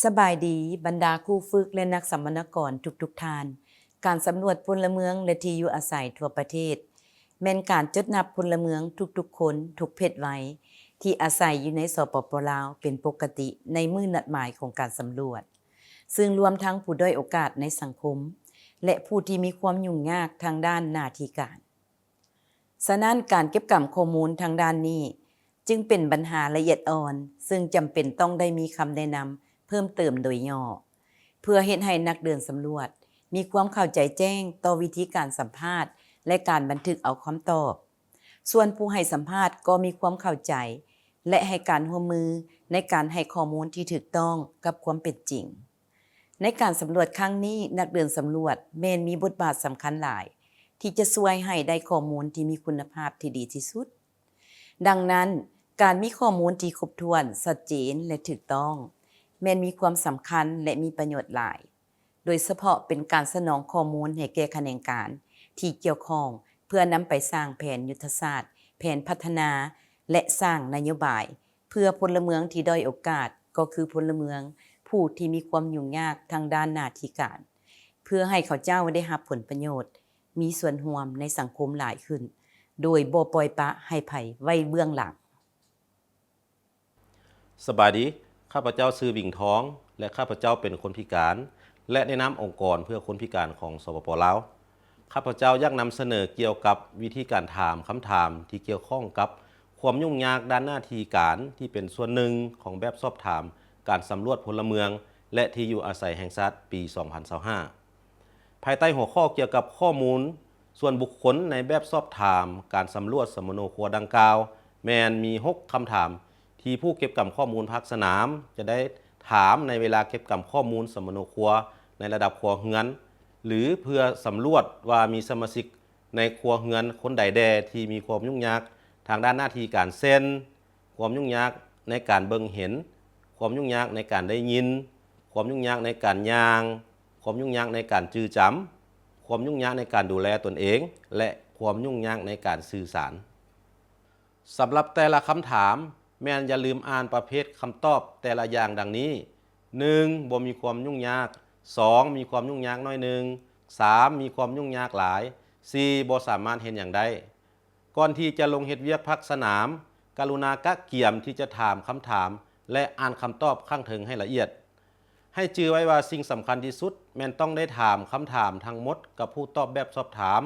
ສະບາຍດີ ບັນດາຄູຝຶກ ແລະ ນັກສຳມະນາກອນທຸກໆທ່ານ. ການສຳຫຼວດພົນລະເມືອງ ແລະ ທີ່ຢູ່ອາໄສທົ່ວປະເທດ ແມ່ນການຈົດນັບພົນລະເມືອງທຸກໆຄົນ ທຸກເພດໄວ ທີ່ອາໄສຢູ່ໃນ ສປປ ລາວ ເປັນປົກກະຕິໃນມື້ນັດໝາຍຂອງການສຳຫຼວດ, ຊຶ່ງລວມທັງຜູ້ດ້ອຍໂອກາດໃນສັງຄົມ ແລະ ຜູ້ທີ່ມີຄວາມຫຍຸ້ງຍາກທາງດ້ານໜ້າທີ່ການ. ສະນັ້ນ, ການເກັບກຳຂໍ້ມູນທາງດ້ານນີ້ ຈຶ່ງເປັນບັນຫາລະອຽດອ່ອນ, ຊຶ່ງຈຳເປັນຕ້ອງໄດ້ມີຄຳແນະນຳເພີ່ມເຕີມໂດຍຫຍໍ້ ເພື່ອເຮັດໃຫ້ນັກເດີນສຳຫຼວດມີຄວາມເຂົ້າໃຈແຈ້ງຕໍ່ວິທີການສຳພາດ ແລະ ການບັນທຶກເອົາຄຳຕອບ. ສ່ວນຜູ້ໃຫ້ສຳພາດກໍມີຄວາມເຂົ້າໃຈ ແລະ ໃຫ້ການຮ່ວມມືໃນການໃຫ້ຂໍ້ມູນທີ່ຖືກຕ້ອງກັບຄວາມເປັນຈິງ. ໃນການສຳຫຼວດຄັ້ງນີ້, ນັກເດີນສຳຫຼວດແມ່ນມີບົດບາດສຳຄັນຫຼາຍ ທີ່ຈະຊ່ວຍໃຫ້ໄດ້ຂໍ້ມູນທີ່ມີຄຸນນະພາບທີ່ດີທີ່ສຸດ. ດັ່ງນັ້ນ, ການມີຂໍ້ມູນທີ່ຄົບຖ້ວນ, ຊັດເຈນ ແລະ ຖືກຕ້ອງ ແມ່ນມີຄວາມສຳຄັນ ແລະ ມີປະໂຫຍດຫຼາຍ, ໂດຍສະເພາະເປັນການສະໜອງຂໍ້ມູນໃຫ້ແກ່ຂະແໜງການທີ່ກ່ຽວຂ້ອງ ເພື່ອນຳໄປສ້າງແຜນຍຸດທະສາດ, ແຜນພັດທະນາ ແລະ ສ້າງນະໂຍບາຍ ເພື່ອພົນລະເມືອງທີ່ດ້ອຍໂອກາດ, ກໍຄືພົນລະເມືອງຜູ້ທີ່ມີຄວາມຫຍຸ້ງຍາກທາງດ້ານໜ້າທີ່ການ, ເພື່ອໃຫ້ເຂົາເຈົ້າໄດ້ຮັບຜົນປະໂຫຍດ, ມີສ່ວນຮ່ວມໃນສັງຄົມຫຼາຍຂຶ້ນ, ໂດຍບໍ່ປ່ອຍປະໃຫ້ໃຜໄວ້ເບື້ອງຫຼັງ. ສະບາຍດີ, ຂ້າພະເຈົ້າຊື່ ວິງທອງ ແລະ ຂ້າພະເຈົ້າເປັນຄົນພິການ ແລະ ໃນນາມອົງກອນເພື່ອຄົນພິການຂອງ ສປປ ລາວ, ຂ້າພະເຈົ້າຢາກນຳສະເໜີກ່ຽວກັບວິທີການຖາມຄຳຖາມທີ່ກ່ຽວຂ້ອງກັບຄວາມຫຍຸ້ງຍາກດ້ານໜ້າທີ່ການ ທີ່ເປັນສ່ວນໜຶ່ງຂອງແບບສອບຖາມການສຳຫຼວດພົນລະເມືອງ ແລະ ທີ່ຢູ່ອາໄສແຫ່ງຊາດ ປີສອງພັນຊາວຫ້າ. ພາຍໃຕ້ຫົວຂໍ້ກ່ຽວກັບຂໍ້ມູນສ່ວນບຸກຄົນໃນແບບສອບຖາມການສຳຫຼວດສຳມະໂນຄົວດັ່ງກ່າວ ແມ່ນມີຫົກຄຳຖາມ ທີ່ຜູ້ເກັບກຳຂໍ້ມູນພາກສະໜາມຈະໄດ້ຖາມໃນເວລາເກັບກຳຂໍ້ມູນສຳມະໂນຄົວໃນລະດັບຄົວເຮືອນ ຫຼື ເພື່ອສຳຫຼວດວ່າມີສະມາຊິກໃນຄົວເຮືອນຄົນໃດແດ່ທີ່ມີຄວາມຫຍຸ້ງຍາກທາງດ້ານໜ້າທີ່ການ ເຊັ່ນ ຄວາມຫຍຸ້ງຍາກໃນການເບິ່ງເຫັນ, ຄວາມຫຍຸ້ງຍາກໃນການໄດ້ຍິນ, ຄວາມຫຍຸ້ງຍາກໃນການຍ່າງ, ຄວາມຫຍຸ້ງຍາກໃນການຈື່ຈຳ, ຄວາມຫຍຸ້ງຍາກໃນການດູແລຕົນເອງ ແລະ ຄວາມຫຍຸ້ງຍາກໃນການສື່ສານ. ສຳລັບແຕ່ລະຄຳຖາມ ແມ່ນຢ່າລືມອ່ານປະເພດຄຳຕອບແຕ່ລະຢ່າງດັ່ງນີ້, ໜຶ່ງ ບໍ່ມີຄວາມຫຍຸ້ງຍາກ, ສອງ ມີຄວາມຫຍຸ້ງຍາກໜ້ອຍໜຶ່ງ, ສາມ ມີຄວາມຫຍຸ້ງຍາກຫຼາຍ, ສີ່ ບໍ່ສາມາດເຮັດຫຍັງໄດ້. ກ່ອນທີ່ຈະລົງເຮັດວຽກພາກສະໜາມ, ກະລຸນາກະກຽມທີ່ຈະຖາມຄຳຖາມ ແລະ ອ່ານຄຳຕອບຂ້າງເທິງໃຫ້ລະອຽດ. ໃຫ້ຈື່ໄວ້ວ່າສິ່ງສຳຄັນທີ່ສຸດແມ່ນຕ້ອງໄດ້ຖາມຄຳຖາມທັງໝົດກັບຜູ້ຕອບແບບສອບຖາມ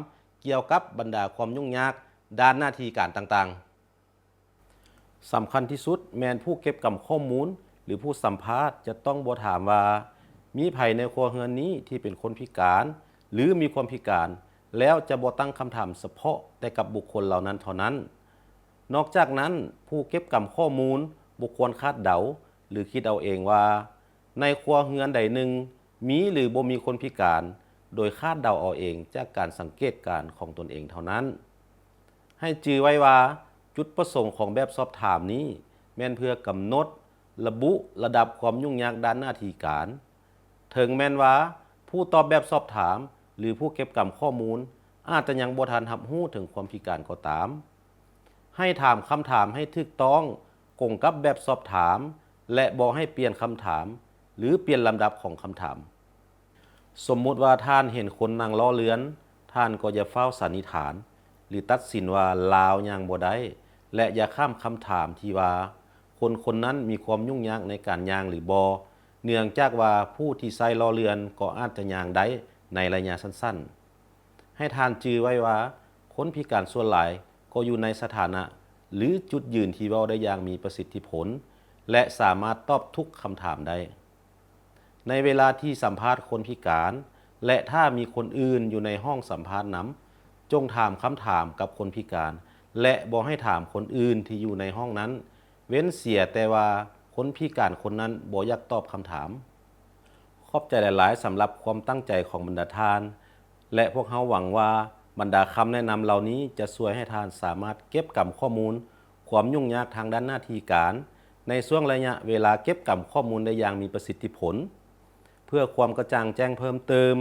ກ່ຽວກັບບັນດາຄວາມຫຍຸ້ງຍາກດ້ານໜ້າທີ່ການຕ່າງໆ. ສຳຄັນທີ່ສຸດແມ່ນຜູ້ເກັບກຳຂໍ້ມູນ ຫຼື ຜູ້ສຳພາດຈະຕ້ອງບໍ່ຖາມວ່າ ມີໃຜໃນຄົວເຮືອນນີ້ທີ່ເປັນຄົນພິການ ຫຼື ມີຄວາມພິການ, ແລ້ວຈະບໍ່ຕັ້ງຄຳຖາມສະເພາະແຕ່ກັບບຸກຄົນເຫຼົ່ານັ້ນເທົ່ານັ້ນ. ນອກຈາກນັ້ນ, ຜູ້ເກັບກຳຂໍ້ມູນບໍ່ຄວນຄາດເດົາ ຫຼື ຄິດເອົາເອງວ່າ ໃນຄົວເຮືອນໃດໜຶ່ງມີ ຫຼື ບໍ່ມີຄົນພິການ ໂດຍຄາດເດົາເອົາເອງຈາກການສັງເກດການຂອງຕົນເອງເທົ່ານັ້ນ. ໃຫ້ຈື່ໄວ້ວ່າ ຈຸດປະສົງຂອງແບບສອບຖາມນີ້ແມ່ນເພື່ອກຳນົດ ລະບຸລະດັບຄວາມຫຍຸ້ງຍາກດ້ານໜ້າທີ່ການ. ເຖິງແມ່ນວ່າຜູ້ຕອບແບບສອບຖາມ ຫຼື ຜູ້ເກັບກຳຂໍ້ມູນອາດຈະຍັງບໍ່ທັນຮັບຮູ້ເຖິງຄວາມພິການກໍຕາມ, ໃຫ້ຖາມຄຳຖາມໃຫ້ຖືກຕ້ອງກົງກັບແບບສອບຖາມ ແລະ ບໍ່ໃຫ້ປ່ຽນຄຳຖາມ ຫຼື ປ່ຽນລຳດັບຂອງຄຳຖາມ. ສົມມຸດວ່າທ່ານເຫັນຄົນນັ່ງລໍ້ເລື່ອນ, ທ່ານກໍຢ່າຟ້າວສັນນິຖານ ຫຼື ຕັດສິນວ່າລາວຍ່າງບໍ່ໄດ້ ແລະ ຢ່າຂ້າມຄຳຖາມທີ່ວ່າ ຄົນຄົນນັ້ນມີຄວາມຫຍຸ້ງຍາກໃນການຍ່າງຫຼືບໍ່, ເນື່ອງຈາກວ່າຜູ້ທີ່ໃຊ້ລໍ້ເລື່ອນກໍອາດຈະຍ່າງໄດ້ໃນໄລຍະສັ້ນໆ. ໃຫ້ທ່ານຈື່ໄວ້ວ່າ ຄົນພິການສ່ວນຫຼາຍກໍຢູ່ໃນສະຖານະ ຫຼື ຈຸດຢືນທີ່ເວົ້າໄດ້ຢ່າງມີປະສິດທິຜົນ ແລະ ສາມາດຕອບທຸກຄຳຖາມໄດ້. ໃນເວລາທີ່ສຳພາດຄົນພິການ ແລະ ຖ້າມີຄົນອື່ນຢູ່ໃນຫ້ອງສຳພາດນຳ, ຈົ່ງຖາມຄຳຖາມກັບຄົນພິການ ແລະ ບໍ່ໃຫ້ຖາມຄົນອື່ນທີ່ຢູ່ໃນຫ້ອງນັ້ນ, ເວັ້ນເສຍແຕ່ວ່າຄົນພິການຄົນນັ້ນບໍ່ຢາກຕອບຄຳຖາມ. ຂອບໃຈຫຼາຍໆສຳລັບຄວາມຕັ້ງໃຈຂອງບັນດາທ່ານ ແລະ ພວກເຮົາຫວັງວ່າບັນດາຄຳແນະນຳເຫຼົ່ານີ້ຈະຊ່ວຍໃຫ້ທ່ານສາມາດເກັບກຳຂໍ້ມູນຄວາມຫຍຸ້ງຍາກທາງດ້ານໜ້າທີ່ການ ໃນຊ່ວງໄລຍະເວລາເກັບກຳຂໍ້ມູນໄດ້ຢ່າງມີປະສິດທິຜົນ. ເພື່ອຄວາມກະຈ່າງແຈ້ງເພີ່ມເຕີມ,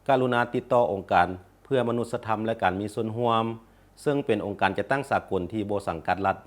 ກະລຸນາຕິດຕໍ່ອົງການເພື່ອມະນຸດສະທຳ ແລະ ການມີສ່ວນຮ່ວມ, ເຊິ່ງເປັນອົງການຈັດຕັ້ງສາກົນທີ່ບໍ່ສັງກັດລັດ,